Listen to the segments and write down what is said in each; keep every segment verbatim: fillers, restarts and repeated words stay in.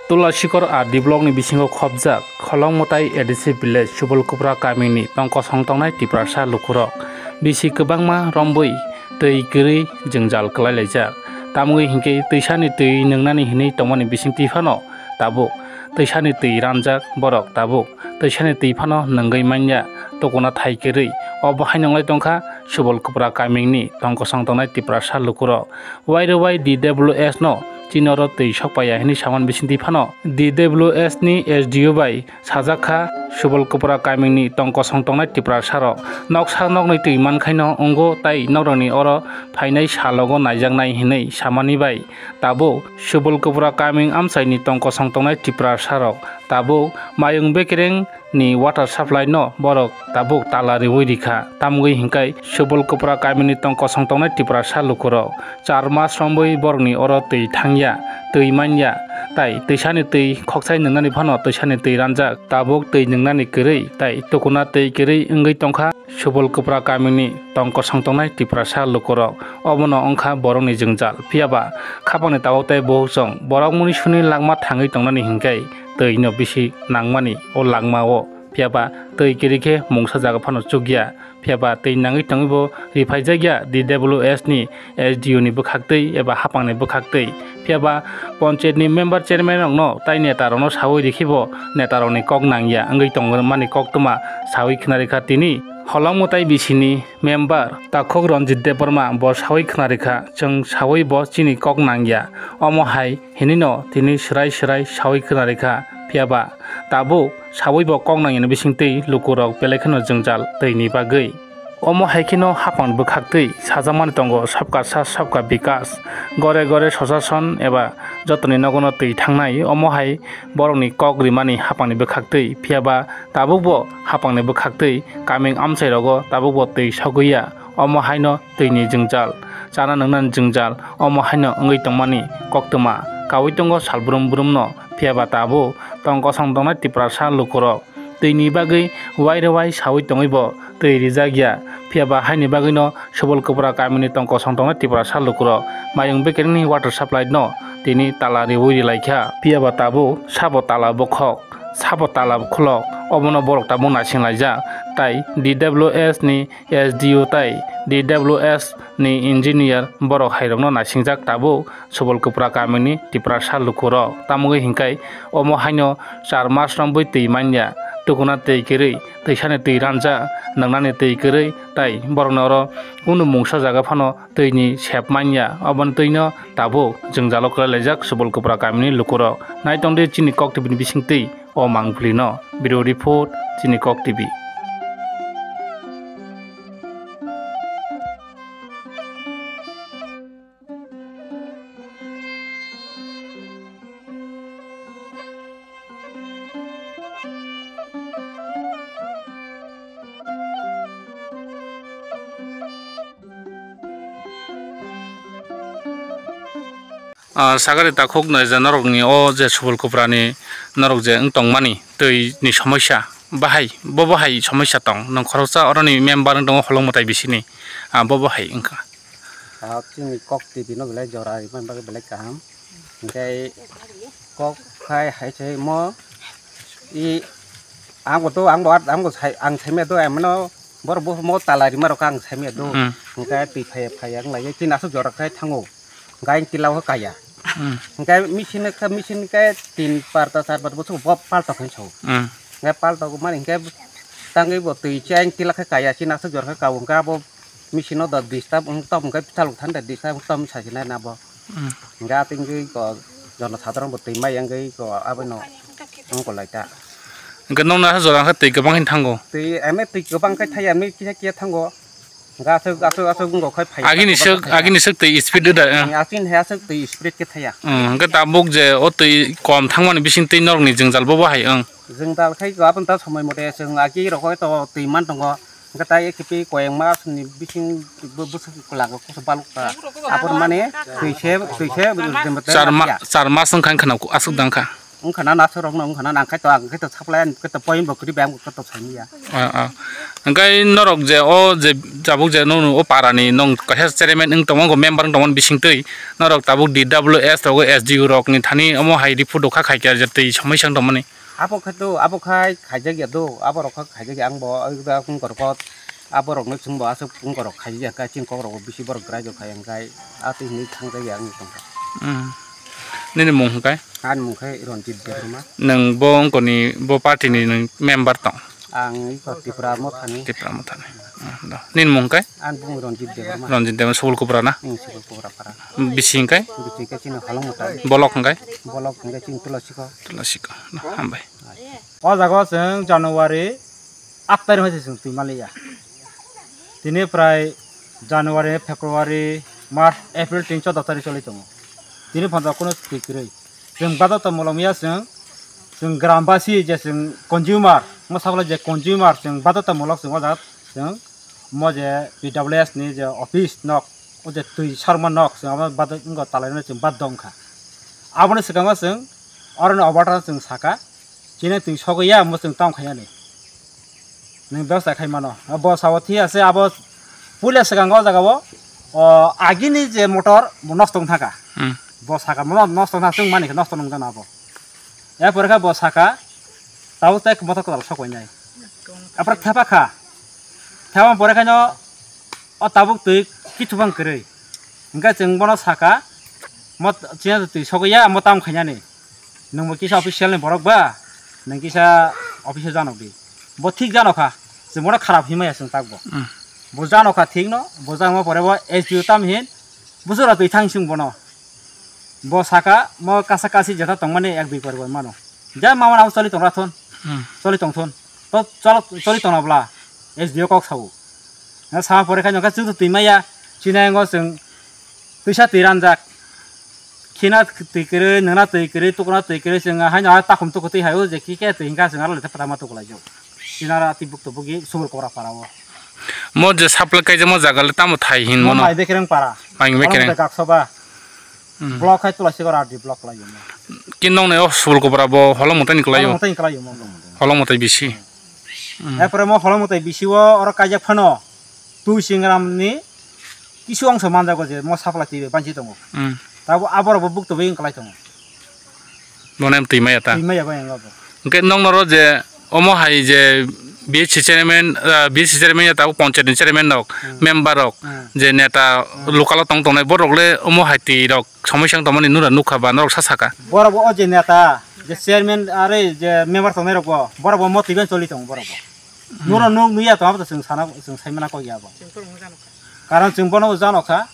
Tulasikor R D block ni bisingo khopjak Kholongmutai A D C village Subolkupra kamini tongkosong tongnai Tiprasa lukurok bisi kwbangma rombwi twi kwrwi jwngjal kwlai laijak. Tamwi hinkhe twisani twi nwngnani hinwi tongmani bisingtwi phano tabuk twisani twi ranjak borok tabuk twisani twi phano nwngwi manya tukuna thai kwrwi. Obo hai nwnglai tongkha Subolkupra kamini tongkosong tongnai Tiprasa lukurok. Wairwai D W S no chini oro twi sokpaiya hinwi samani bisingtwi phano D W S ni S D O bai sajak kha, Subolkupra kamini tongkosong tongnai Tiprasa rok noksa noknwi twi mankhaino wngo tai nokrangni oro phainai salogo naijaknai hinwi samani bai tabuk Subolkupra kaming amchaini tongkosong tongnai Tiprasa rok tabuk mayung bekereng ni water supply no borok tabuk tala riwi rikha. Tamwi hinkhai Subolkupra kamini tongkosong tongnai Tiprasa lukurok char mas romwi borokni oro twi thangya, twi manya, tai twisani twi khoksai nwngnani phano twisani twi ranjak. Tabuk twi nwngnani kwrwi tai tukuna twi kwrwi wngwi tongkha Subolkupra kamini tongkosong tongnai Tiprasa lukurok. Obono wngkha borokni jwngjal. Phiyaba khapangni tabuk tei buhukchwng borok munisuni langma thangwi tongnani hinkhai twi no bisi nangmani o langma o, phiyaba twi kwrwi khe mungsa jaga phano chukya, phiyaba twi nangwi tongwi bo riphaijak ya D W S ni S D O ni bwkhak twi eba hapang ni bwkhak twi, phiyaba ponchayat ni member chairman rok no tai neta rok no sawi rikhe bo neta rok ni kok nangya wngwi tongmani koktwma sawi khna rikha tini Holongmutai bisi ni member takhuk Ranjit Debbarma bo sawi khna rikha, chwng sawi bo chini kok nangya, omo hai hinwi no tini swrai swrai sawi khna rikha, phiyaba tabuk sawi bo kok nangya ni bisingtwi lukurok belai kheno jwngjal twi ni bagwi. Omo hai kheno hapang bwkhak twi sajakmani tongo, sabka sath sabka bikas, gore gore sosason eba jotoni nogono twi thangnai, omo hai borokni kok rimani hapangni bwkhak twi, phiyaba tabukbo hapangni bwkhak twi kaming amchairogo tabukbo twi sogwi ya. Omo haino twini jwngjal chana nwngnani jwngjal omo haino wngwi tongmani koktwma kaui tongo sal brum brumno, phiyaba tabuk tong kosong tongnai Tiprasa lukurok twini bagwi wairwai saui tongwibo twi rijak ya, phiyaba haini bagwino Subolkupra kamini tong kosong tongnai Tiprasa lukurok mayung bekerengni water supply no tini tala riui rilaikha, phiyaba tabuk sabo tala bokhok. Sabo tala khulok, obono borok tabuk naising laijak, tai D W S ni S D O tai D W S ni engineer borok hairokno naisingjak tabuk Subolkupra kamini Tiprasa lukurok. Tamogwi hinkhai omo haino char mas romwi twi manya, tukuna twi kwrwi, twisani twi ranjak, nwngnani twi kwrwi, tai borokno oro kunu mungsa jaga phano twini sep manya, oboni twino tabuk jwngjalo kwlai laijak Subolkupra kamini lukurok. Naitongdi chini Kok T V ni bisingtwi o mangpili no. Bureau Report, chini Kok T V. Ah, sagari takhuk nai je norokni o je Subolkuprani norok je wng tongmani twi ni somosya bahai, bo bahai somosya tong, nwng khoroksa oroni member wng tongo Holongmutai bisini, ah, bo bahai wngkha. Ah, chini Kok T V no belai jora rimani bagwi belai kaham. Hinkhe kok khai hai se mo i ang bo to, ang bo, ang bo sai, ang saimaya do, emano borok bo mo tala rima rok ang saimaya do. Hmm. Hinkhe twi phaiya phaiya wng lai chini aswk jora khai thango. Hinkhe ang tila o kaya. Hmm. Hinkhe machine khe, machine khe tin parta char parta bo paltok hinwi sao. Hmm. Hinkhe paltok mani hinkhe tangwi bo twi cheng tila khe kaya chini aswk jora khe kao hinkhe abo machine no da disturb wng tok hinkhe chalok thani da disturb wng tok wng sasinai na bo. Hmm. Hinkhe atwngwi ko jono sadharano bo twi mai wngwi ko abono wng kolai ta. Hinkhe nokni aswk jora khe twi kwbang hin thango? Twi eme twi kwbang khe thai eme kisa kisa thango. Hinkhe aswk aswk aswk wngkha khai phai. Agini swk, agini swk twi speed da, eh. Aswk hai aswk twi speed khe thaya. Hmm, hinkhe tabuk je o twi kom thangmani bising twi norokni jwngjal bo bo hai wng. Jwngjal khai ko aboni ta somoi mote chwng agi rok to twi man tongo. Hinkhe tai ekhe pi koyeng mas ni bising bwswk kwlago kusu baluk ta. Aboni mane twi se, twi se, char ma-, char mas wngkha wngkha na aswk dang kha. Wngkha na nasuk rok no wngkha na nang khe to ang khe to supply ang khe to point bo kwrwi bai ang khe to sani ya. Ah, ah. Hwnkhe norok je o je tabuk je nong o para ni nong kaisa chairman wng tongo member wng tongo bising twi norok tabuk D W S rok S D O rok ni thani omo hai report rok kha khai khe je twi somoi sang tongmani. Abo khe to abo khai khaijak ya do abo rok kha khaijak ya ang bo wng korok abo rok no chwng bo aswk wng korok khaijak ya khe chini kok rok bo bisi borok grai rok khai ang khai a twi hinwi thang jak ya ang tong kha. Hmm. Nini mung hwnkhe? Ani mung khe Ranjit Debbarma. Nwng bo wngkoni bo party ni nwng member tong? Ang iko Tipra Mothani. Tipra Mothani. Hmm, do. Nini mung khe? Ani bung Ranjit Debbarma. Ranjit Debbarma, Subul Kupra na? Hmm, Subul Kupra para. Bising khe? Bising khe chini Holong Mothai. Bolok hwnkhe? Bolok hwnkhe chini Tulasiko. Tulasiko. Do, hambai. O jaga o chwng January aat tarikh hai se chwng twi maliya. Tini prai January, February, March, April tin choddo tarikh choli tongo. Tini phanto kunu twi kwrwi. Chwng badotomulok ya chwng, chwng grambasi je chwng consumer, mo sakle je consumer chwng badotomulok chwng o jaga chwng mo je P W S ni je office nok o je twi sarma nok chwng abo bado wngkha talai rwna chwng baddo wngkha. Aboni swkango chwng oro ni obatar chwng saka. Chini twi sogwi ya, omo chwng tamo khainani. Nwng bebsa khai mano. Bo sao thik ase, abo puila swkang o jaga o, o, agini je motor bo nosto wng thaka. Hmm. Bo saka mo nosto wng thaka, chwng mani khe nosto wng jana abo. Erpore khe bo saka, tabuk tei motor kwtal sok bai nai. Apor thepa kha. Thepa pore khe no, o tabuk twi kichu bang kwrwi. Hwnkhe chwng bono saka, mo chini twi sogwi ya, mo tamo khainani. Nwng bo kisa official ni borok ba, nwng kisa office o janok di. Bo thik janok kha, chwng bono kharap himaya chwng tak bo. Hmm. Bo janok kha thik no, bo janokma pore bo S D O tam hin, busura twi thang chwng bono. Bo saka, mo kasa kasi jeta tongmani ek dui poribar mano. Ja mama nabo choli tongra thon, Hmm. Choli tong thon. To cholo-, choli tongna bla, S D O kok sao. Na sama pore khaino khe chwng twi maya, chini yango chwng twisa twi ranjak. Khina twi kwrwi, nwngna twi kwrwi, tukuna twi kwrwi, chwng haino a takhum tuku twi haio je khe khe twi hwnkha chwng aro letha phatama tuku laijak. Chini aro twi bukto bugi Subul Kobra para o. Mo je supply kaijak mo jaga le tamo thai hin mo mono? Mai Bekereng para. Mai Bekereng. Gaksoba. Hmm. Block hai Tulasikor R D block lai mo. Ki nong ne o Subul Kobra bo Holong Motai ni kwlai o? Holong Motai ni kwlai o mo. Holong Motai bisi. Hmm. Erpore mo Holong Motai bisi o oro kaijak phano Tui Singram ni kisu ongso manjago je mo supply twi bai banchi tongo. Hmm. Tabo aborok bo bukto bai wng kwlai tongo. Bono em twi maya ta? Twi maya bai ang abo. Hwnkhe nokno ro je omo hai je B H C chairman, ah, B H C chairman ya tabuk ponchayat ni chairman rok, Hmm. member rok, Hmm. je neta Hmm. local o tong tongnai borok le omo hai twi rok somoi sang tongmani nura nukha ba norok sa saka. Borok bo o je neta, je chairman are je member tongnai rok bo, borok bo mo twi bai choli tongo borok bo. Hmm. Nura nuk nuya tong abo to chwng sana, chwng saimana kok ya bo. Karon chwng bono jano kha.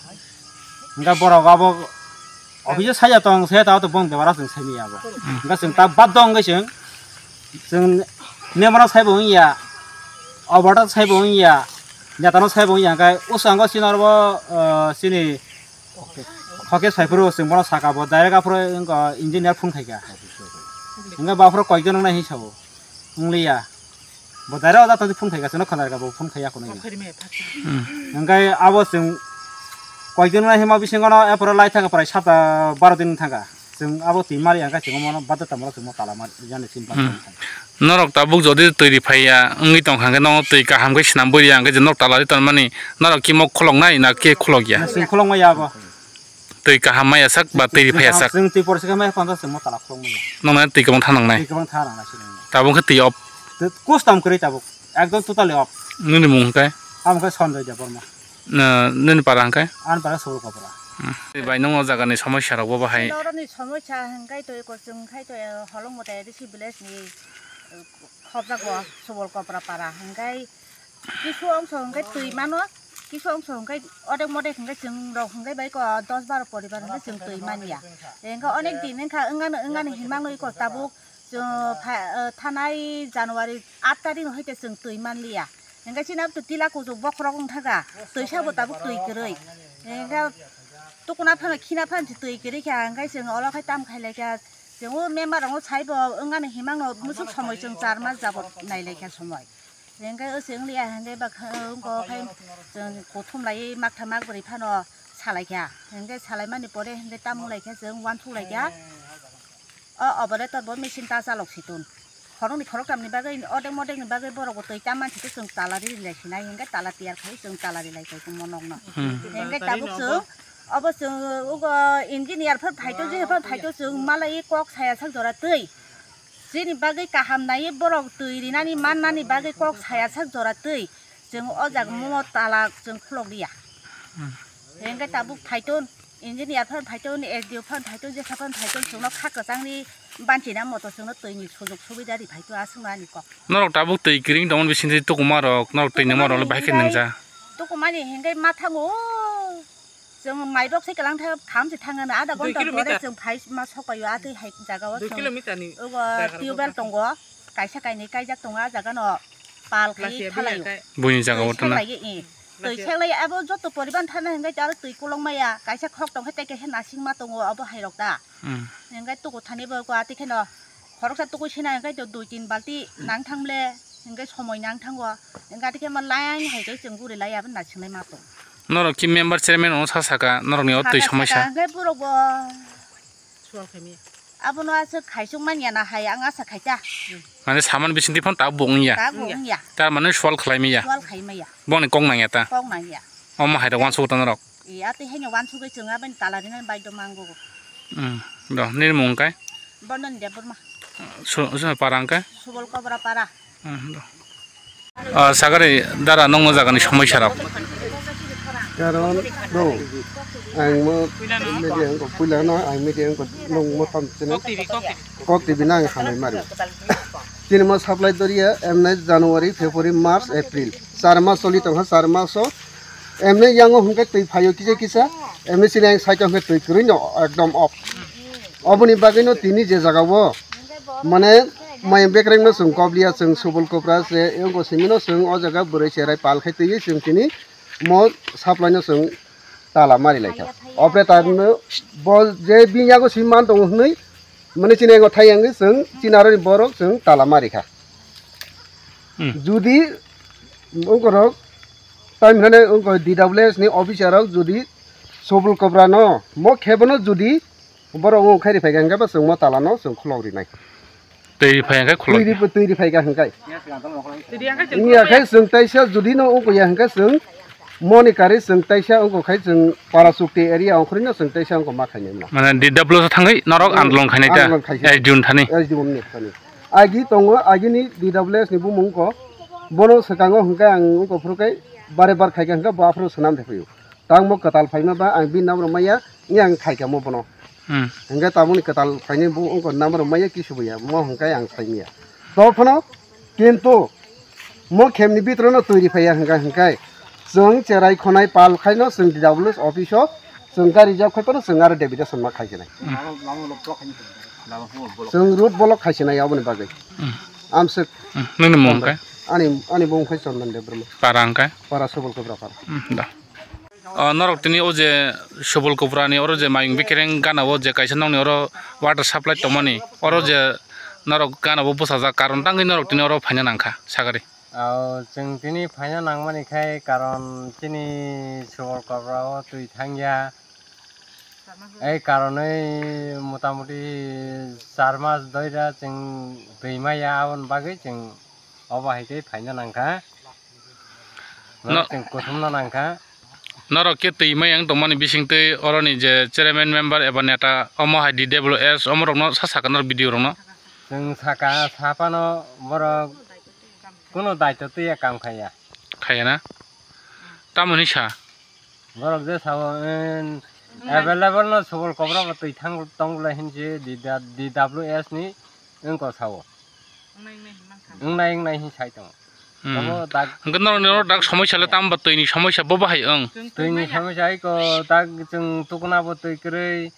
Hwnkhe borok abo office o saya tong, saya tong, to bong bebara chwng saimanya abo. Hwnkhe chwng ta baddo wngwi chwng, chwng nemano saibo wngya, oborta saibo wngya, netano saibo wngya, hwnkhe ushango chini oro bo, ah, chini hoke saiphuru chwng bono saka bo direct aphuru wngkha engineer phone khaikha. Hwnkhe bo aphuru koikjon wngnai hinwi sao, wngliya. Bo direct o jatoni phone khaikha, chwngno khwnarikha bo phone khaiya khwnwi. Hmm. Hwnkhe abo chwng koikdin no hima bisingo no, erpore lai thangkha prai sapta baro din thangkha. Chwng abo twi mari hwnkhe chwng omono baddhota molo chwngno tala mari yani chini baddhota Hmm. wngkha. Norok tabuk jodi twi ri phaiya wngwi tongkha hwnkhe nono twi kaham khe swnam bwrwi ya hwnkhe je norok tala ri tonmani norok khe mok khuloknai na khe khulokya? Chwng khulokma ya abo. Twi kaham maya sak ba twi phaya sak? Chwng twi porsi khe maya phansa chwng mo tala khulokma ya. Nokna twi kwbang tha nangnai? Twi kwbang tha nangnai chwng. Tabuk khe twi off? Twi custom kwrwi tabuk. Ekdom totally off. Nini mung hwnkhe? Amo khe Sanjoy Debbarma. Na, nini para hwnkhe? Ani para Subul Kopra. Hmm. Twi bai nokno jagani somosya rok bo bahai? Norokni somosya hwnkhe twi kwchwng khai twi Holong Motai A D C village ni, eh, khobjago Subul Kopra para hwnkhe. Kisu ongso hwnkhe twi mano, kisu ongso hwnkhe odek modek hwnkhe chwng rok hwnkhe bai ko dos baro poribar hwnkhe chwng twi manya. Hwnkhe onek din wngkha wngani, wngani hinmano iko tabuk chwng pha-, eh, thanai January aat tarikh no hoite chwng twi manliya. Hwnkhe chini abo twi tila kuchuk bokhorok wngthaka, twi sabo tabuk twi kwrwi. Hwnkhe tukuna phano khina phano twi kwrwi kha, hwnkhe chwng olo khai tam khailaikha. Chwng o member rokno saibo wngani hinmano musuk somoi chwng char mas jabot nailaikha somoi. Hwnkhe o chwng liya hwnkhe bakha wngkha khai chwng kuthum lai maktha makbrwi phano salaikha. Hwnkhe salaimani pore hwnkhe tamung laikha chwng uansuk laikha. O operator bo machine ta chalok si tun. Khoroknwi khoroktamni bagwi, odek modekni bagwi borok bo twi ta mansi twi chwng tala ri rilai sinai, hinkhe tala tiyar khai chwng tala rilai tongmo nokno. Hmm. Hinkhe tabuk chwng, obo chwng, ugo engineer phan phaito, je phan phaito chwng malai kok saya sak jora twi. Chini bagwi kaham nai borok twi rinani mannani bagwi kok saya sak jora twi. Chwng o jaga mo tala chwng khulok liya. Hmm. Hinkhe tabuk phaito, engineer phan phaito, S D O phan phaito, jesa phan phaito, chwngno kha kwchangni banchina moto chwngno twini sujuk subida ri phaito, aswkno ani kok. Norok tabuk twi kiring tongmani bisingtwi tukumarok, norok twi nangmarok le bahai khe nangja. Tukumani hinkhe ma thango, chwng maibok se kwlangtha khamsi thangna ada gonta pore chwng phai ma sokpaio, a twi hai jagao chwng. Dui kilometer ni ugo tubewell tongo, kaisa kainwi kaijak tongo, a jagano pal khai thalaio. Buini jagao tana. Twi seklai abo joto poriban thana hinkhe aro twi kolong maya, kaisa khok tongkhe tei kaisa nasing ma tongo abo hairok da. Hmm. Hinkhe tuku thani bo ko ati kheno khoroksa tuku sina hinkhe to dui tin balti nang thangle hinkhe somoi nang thango. Hinkhe ati khe ma line hai khe chwng guri lai abo nasinglai ma tong. Norok ki member chairman ono sa saka norokni o twi somoi sa. Hinkhe borok bo. Abono aswk khaisuk manya na hai ang asa khaita. Mane saman bisingtwi phano tabuk bo wngya. Tabuk wngya. Tar mane solve khlai maya. Solve khai maya. Boni kok nangya ta. Kok nangya. Omo hai rok wansuk ta norok. Iya tei haino wansugwi chwng aboni tala rinani baidhyo mango. Hmm. Do nini mung kai? Bondoni Debbarma. Su, su para hwnkhe? Subol Kobra para. Hmm, do. Ah, sagari dara nongno jagani somoi sarok. Karon do ang mo media ko puila no ang media ko nong mo tam chini. Kok T V no ang hamai mari. Chini mo supply doriya emnai January, February, March, April. Char mas choli tongkha, char maso emnai yango hwnkhe twi phaio kisa kisa. Emnai chini ang side o hwnkhe twi kwrwi no ekdom off. Oboni bagwi no tini je jaga o mane mai bekreng no chwng kobliya chwng Subol Kopra se ego simi no chwng o jaga bwrwi cherai pal khai twi chwng tini mo supply no chwng tala mari lai kha. Opre ta no bo je bini yago simi man tongo hwnwi mane chini ego thai yangwi chwng chini aro ni borok chwng tala mari kha. Hmm. Judi ungkorok time hwnwi ungko D W S ni officer rok judi Subol Kopra no mo khebo no judi Borok wng khairi phaikha hwnkhe bo chwng mo tala no chwng khulok rinai. Twi ri phai hwnkhe khulok. Twi ri, twi ri phaikha hwnkhe. Wngya khe chwng taisa judi no wngya hwnkhe chwng moni kari chwng taisa wngkha khe chwng para chukti area ongkhorwi no chwng taisa wngkha ma khainai mano. Mane D W S thangwi norok andolon khainai ta? Andolon khaisai. S D O ni thani. S D O ni thani. Agi tongo, agini D W S ni bumung ko. Bono swkango hwnkhe ang wngkha phuru khe bare bar khaikha hwnkhe bo aphuru swnam de phaiyo. Tangmo kwtal phaima ba ang bini number maya, ni ang khaikha mo bono. Hmm. Hingke tamoni kwtal phaini bo wngkha number maya kisu boya, mo hingke ang saimaya. Tophano kintu mo khemni bitro no twi ri phaiya hingka hingkai. Chwng cherai khonai pal khaino chwng D W S office o chwng gari jak khai phano chwng aro deputation ma khai sinai. Hmm. Chwng road block khai sinai aboni bagwi. Hmm. Amswk. Hmm. Nini mung khe? Ani, ani mung khe Chondan Debbarma. Para hingke? Para Subol Kopra para. Hmm, da. O norok tini o je Subol Kopra ni oro je mayung bikereng gana o je kaisa nokni oro water supply tongmani, oro je norok gana o bwsajak, karon tangwi norok tini oro phaina nangkha sagari. O chwng tini phaina nangmani khai karon chini Subol Kopra o twi thangya. Ei karonwi motamuti char mas doira chwng twi maya, aboni bagwi chwng obo hai khe phaina nangkha. No- Chwng kuthumna nangkha. Norok khe twi maya wng tongmani bisingtwi oroni je chairman member eba neta omo hai D W S omorokno sa sakha norok video rokno? Chwng saka saphano borok kunu daito twiya kam khaiya. Khaiya na? Tamoni sa? Borok je sao, en, available no Subol Kopra bo twi thang tong bwlai hinsi D W S ni wngkha sao. Wngnai wngnai hin sai tongo. Hmm. Tamo dak hwnkhe norok, norok dak somosya le tamo ba twi ni somosya bo bahai wng? Twi ni somosya hai ko dak chwng tukuna bo twi kwrwi,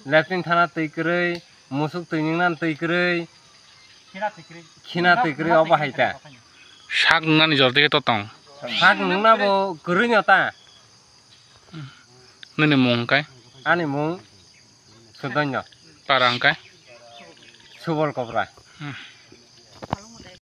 latrine thana twi kwrwi, musuk twi ningna twi kwrwi, khina twi kwrwi obo hai ta. Sak nani jor dikhe to tong. Sak nungna bo kwrwi no ta. Nini mung hwnkhe? Ani mung Sudoino. Para hwnkhe? Subol Kopra. Hmm.